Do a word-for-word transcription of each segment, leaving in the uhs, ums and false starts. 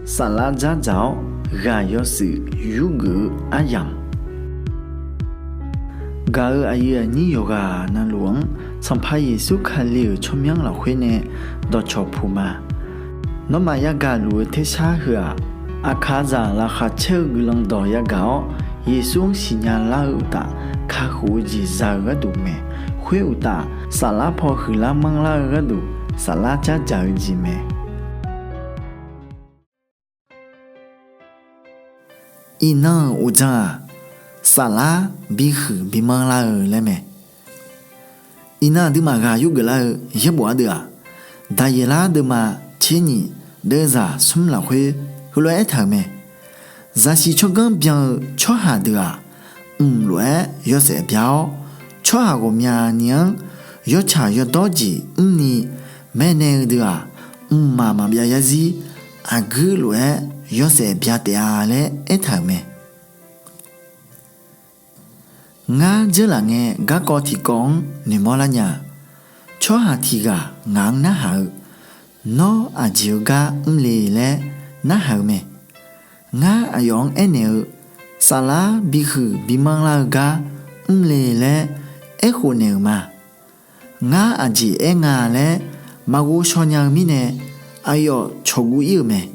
Saflar dzardzaq-awr ghaq yawshuif yurgeuf-eu aryamq, gaq-euq aqyuif aqnyir yawqghaq navluf-anr Sanqpaq Yeqsur Kali-euq tsawrmyanr lafkhoer nae dawqcawq puq ma. Nawmaf yagaq luf-eu tersar heu-aq, aqkaqzaq laqkhaq caer-eu guiqlanq dawq yagaq-awr, Yeqsur-anr siqnya lar-eu uqtaf, kakhof-eu jeq za-eu gharduq mae. Khoer uqtaf, saflar paw huiqlar manrlar-eu gharduq, saflar dzardzaq-eu jeq mae. Iqnan-euq uqdzan-aq, saflar bihuiq bimanr lar-eu laer mae. Iqnan aqduimaf ghaq yurgeuf lar-eu yaerbof ardeuv-aq, Daqyeqlar deuvma tser nyiq deuvzaq smr lafkhoer heulof-aer aertaq-euq mae. Zaqsiq tsawrganr byan-eu tsawrhaq deuq-aq, mq lof-aer yawshaef bya-awr, tsawrhaq ghawqmyani-anr yawtsaq yawdawr jeq mrni maeqnaeq-eu deuq-aq, mqmaq maqbyav yarzir aqguir lof-aer yawshaef bya taef-a laer aertaq-euq mae. Ngar dzeurlaf ngae garkawv tiqkawv-anr noeqmawr lar nya-a. Tsawrhaq tiq ghaq ngaq-anr narhaq-eu, Nawr aqjeq-eu gar mrle laer narhaq-eu mae. Ngar aqyawf-anr aernaeq-eu, Saflar bihuiq bimanr lar-eu gar mrle laer aerkhof naeq-euq ma. Ngar aqjeq aer nga laer maqghov shaw nya-eu mirnae, aqyawf cawqguv ir-euq mae.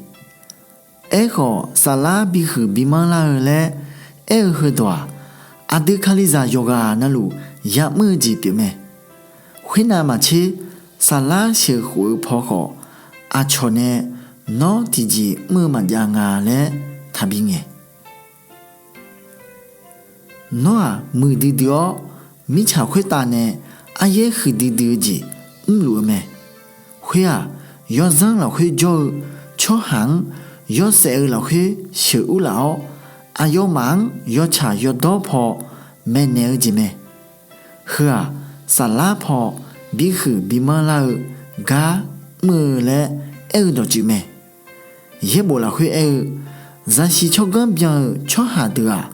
Aerkhawf, saflar bihuiq bimanr lar-eu laer aer-eu heudawq-aq, aqdui Kalizaq yawqghaq navluf ya'mr-eu jeq pyeufmae. Khoernav maqtser, saflar sheuqkhof-eu paw khawf, aqcawq nae nawr tiqjeq mr-eu maqjav nga laer taqbi ngaeq. Nawr-aq muiqdui dui-awr, mirtsaq khoertav nae aryaer huiqdui dui-eu jeq mrluf-eu mae. Khoer-aq, yawzanr lafkhoer jawr-eu tsawrhaq-anr yawshaef-eu lafkhoer sheuqur laf-awr, aqyawfmaf-anr yawtsaq yawdawr paw maeqnaeq-eu jeq mae. Heu-aq, saflar paw bihuiq bimanr lar-eu gar mr-eu laer aer-eu dawqtsuif mae. Yaerbof lafkhoer aer-eu, zaqsiq tsawrganr byan-eu tsawrhaq deuq-aq,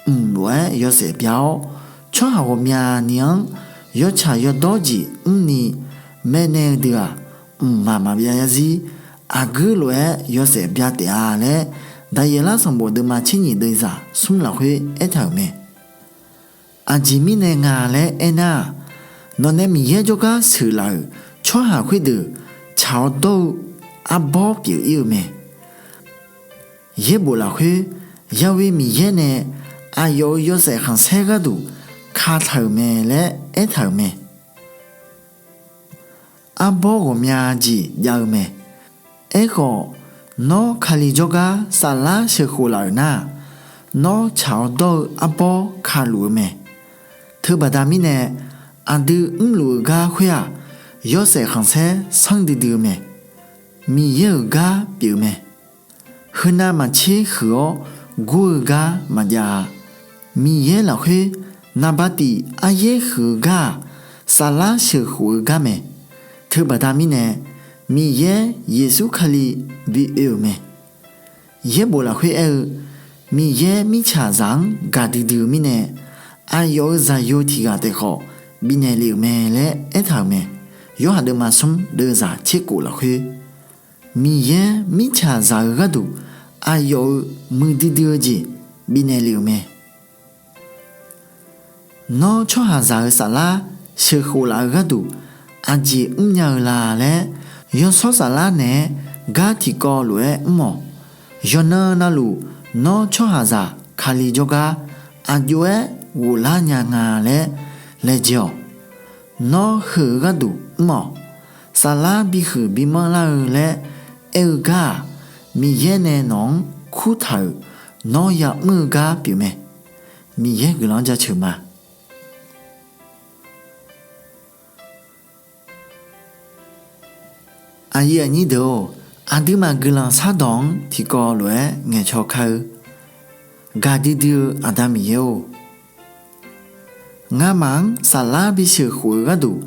mq lof-aer yawshaef bya-awr, tsawrhaq ghawqmyani-anr yawtsaq yawdawr jeq mrni maeqnaeq-eu deuq-aq, mqmaq maqbyav yarzir aqguir lof-aer yawshaef bya taef-a laer, Daqyeqlar sanqbof deuvma tser nyiq deuvzaq smr lafkhoer aertaq-euq mae. Aqjeq mirnae nga laer aernar-aq, nawqnae Miqyaer jawrgar sheuqlaf-euq tsawrhaq khoerdeuq tsaq-awr dawr-eu arbawr pyeuf ir-eu mae. Yaerbof lafkhoer, Yawe Miqyaer nae aqyawf-euq yawshaef khanqsaer gharduq kataq-euq mae laer aertaq-euq mae. Arbawr ghawqmya jeq jav-eu mae. Aerkhawf, nawr Kali jawrgar saflar sheuqkhof laf-euq nar-aq, nawr tsaq-awr dawr-eu arbawr kaluf-eu mae. Teubaqda mirnae, aqdui mrluf-eu gar khoer-aq, yawshaef khanqsaer sanrdui dui-eu mae. Miqyaer-euq gar pyeuf mae. Heunav maqtser huiq-awr gur-eu gar maqjav-a. Miqyaer lafkhoer naqba tiq aryaer huiq-eu gar-aq, saflar sheuqkhof-eu gar mae. Teubaqda mirnae, Miqyaer Yeqsur Kali bi oe-euq mae. Yaerbof lafkhoer aer-eu, Miqyaer mirtsaqzaq-anr gaqdui dui-eu mirnae, aqyawf-euq zaqyo tiq ghaq taef khawf bifnaeq lef-euq mae laer aertaq-euq mae. Yorhaq deuvma smr deuvzaq tser kof lafkhoer, Miqyaer mirtsaqzaq-eu gharduq aqyawf-euq muiqdui dui-eu jeq bifnaeq lef-euq mae. Nawr tsawrhaqzaq-euq saflar sheuqkhof laf-eu gharduq aqjeq mrnya-eu la laer, yawshawr saflar naeq-aer gar tiqkawv lof-aer mr-awq. Yawqnan navluf, nawr tsawrhaqzaq Kali jawrgar aqjox-aer ghoflar nya nga laer laejae-awq. Nawr heu-eu gharduq mr-awq. Saflar bihuiq bimanr lar-eu laer aer-eu gar-aq, Miqyaer nae nawq-anr kurtaq-euq nawr ya'mr-eu gar pyeufmae. Miqyaer guiqlanq-anr jaceuq ma. Aqyuif aqnyir deuq-or, aqduimaf guiqlanq shardawq-anr tiqkawv lof-aer ngaeqcaw kar-eu. Gaqdui dui-eu Aqda Miqyaer-or, ngamaf-anr saflar bisheuq khof-eu gharduq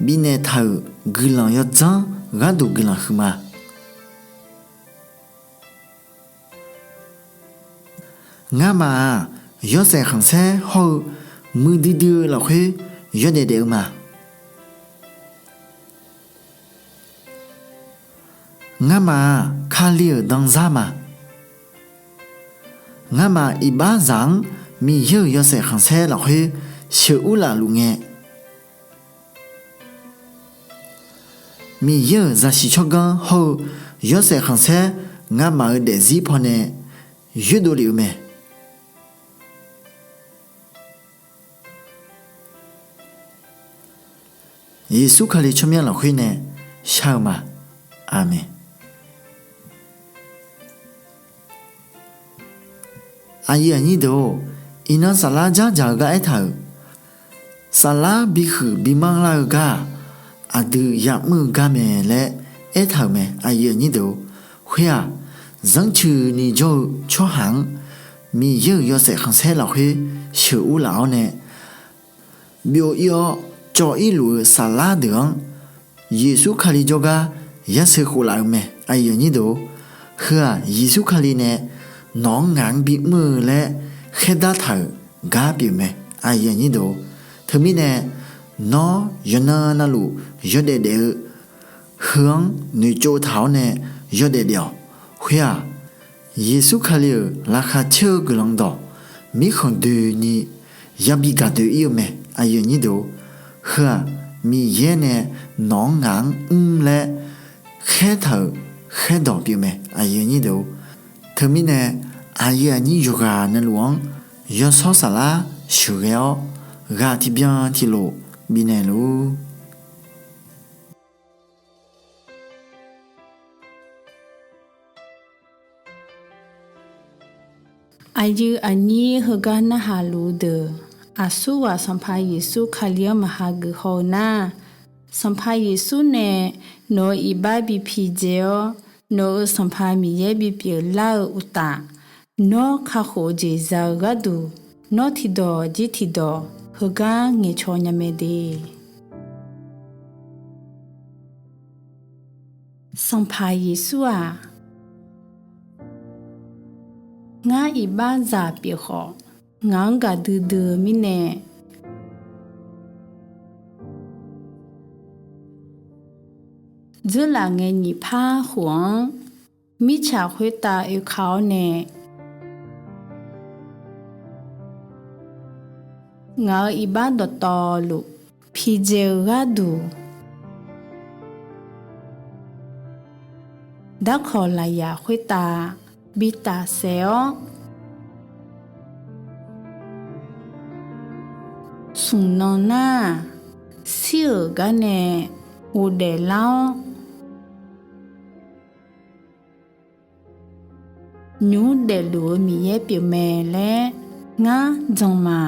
bifnaeq taq-euq guiqlanq yawdzanr gharduq guiqlanq huiqma. Ngamaf-aq, yawshaef khanqsaer hawr-eu muiqdui dui-eu lafkhoer yawdaef daef-eu ma. Ngamaf-aq Kali-euq danzar ma. Ngamaf iqbaxzaq-anr Miqyaer-euq yawshaef khanqsaer lafkhoer sheuqur laf luf ngae, Miqyaer-euq zaqsiq tsawrganr hawr-eu yawshaef khanqsaer ngamaf-euq daefzir pawnae yoerdov lef-eu mae. Yeqsur Kali tsawrmyanr lafkhoer nae shar-eu ma. Aqmeq. Aqyuif aqnyir deuq-or, iqnan saflar dzardzaq-eu gar aertaq-euq, saflar bihuiq bimanr lar-eu gar-aq, aqdui ya'mr-eu gar mae laer aertaq-euq mae. Aqyuif aqnyir deuq-or, khoer-aq, zanrcuiq ni jawr-eu tsawrhaq-anr Miqyaer-euq yawshaef khanqsaer lafkhoer sheuqur laf-awr nae, byov ir-awr cawv ir luf-eu saflar deuq-anr Yeqsur Kali jawrgar yasheu khof laf-eu mae. Aqyuif aqnyir deuq-or, heu-aq Yeqsur Kali nae nawq-anr ngaq-anr bimr-eu laer khaerdar taq-euq gar pyeuf mae. Aqyuif aqnyir deuq-or, teumirnae nawr yawqnan navluf yawdaef daef-eu heu-anr noeqtsov taq-awr nae yawdaef daef-awq. Khoer-aq, Yeqsur Kali-euq laqkhaq caer-eu guiqlanq dawq mirkhanq doeni yabi gaq doe ir-eu mae. Aqyuif aqnyir deuq-or, heu-aq Miqyaer nae nawq-anr ngaq-anr mr laer khaertaq-euq khaerdawq pyeuf mae. Aqyuif aqnyir deuq-or, teumirnae aqyuif aqnyir yawqghaq navluf-anr yawshawr saflar sheuqghae-awr ghaq tiqbyan tiqlof bifnaeq luf-ur. Aqyuif aqnyir heugar narhaq luf-eu deuq, aqsurghaq Sanqpaq Yeqsur Kali-anr maqha geuf haw-eu nar, Sanqpaq Yeqsur nae nawq-euq iqbax bi pidzae-awr, nawq-euq Sanqpaq Miqyaer bipyeuf lar-eu uqtaf, nawr kakhof-eu jeq za-eu gharduq, nawr tiqdawq jir tiqdawq heugar ngaeqcaw nya mae de. Sanqpaq Yeqsur-aq, ngar iqbaxzaq pyeuf khawf, ngaq-anr gaqdui dui-eu mirnae, dzeurlaf ngae nyiq par khof-anr mirtsaq khoertav oeka-awr nae, ngaq-euq iqbax dawqtawvluf pidzae-eu gharduq, darkawq lafyaq khoertav bi tafsaef-awr, smq nan nar-aq, shir-euq gar nae ghofdaef lar-awr, nymq mr daefluf-eu Miqyaer pyeufmae laer ngar jan ma.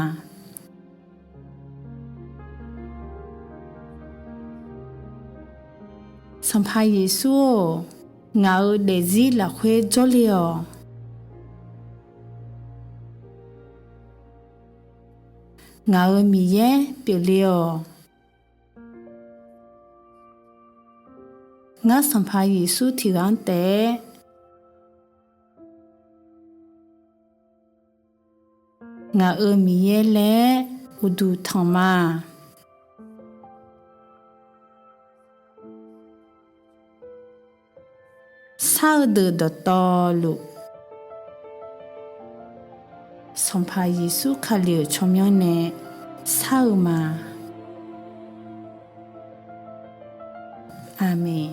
Sanqpaq Yeqsur-or, ngaq-euq daefzir lafkhoer jawrle-awq. Ngaq-euq Miqyaer pyeufle-awq. Ngar Sanqpaq Yeqsur tiq ghaq-anr taef-aer ngaq-euq Miqyaer laer uqduq tanq ma. Shar-eu deuq dawqtawvluf, Sanqpaq Yeqsur Kali-euq tsawrmyanr nae shar-eu ma. Aqmeq.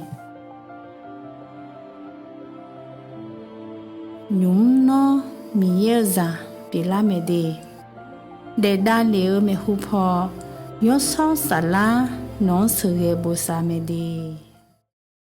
Nymq mr nawr Miqyaer-eu zaq pyeuflar mae de. Daef davlef-eu maeqhu paw, yawshawr saflar nawq-anr sheuqghae bosav mae de.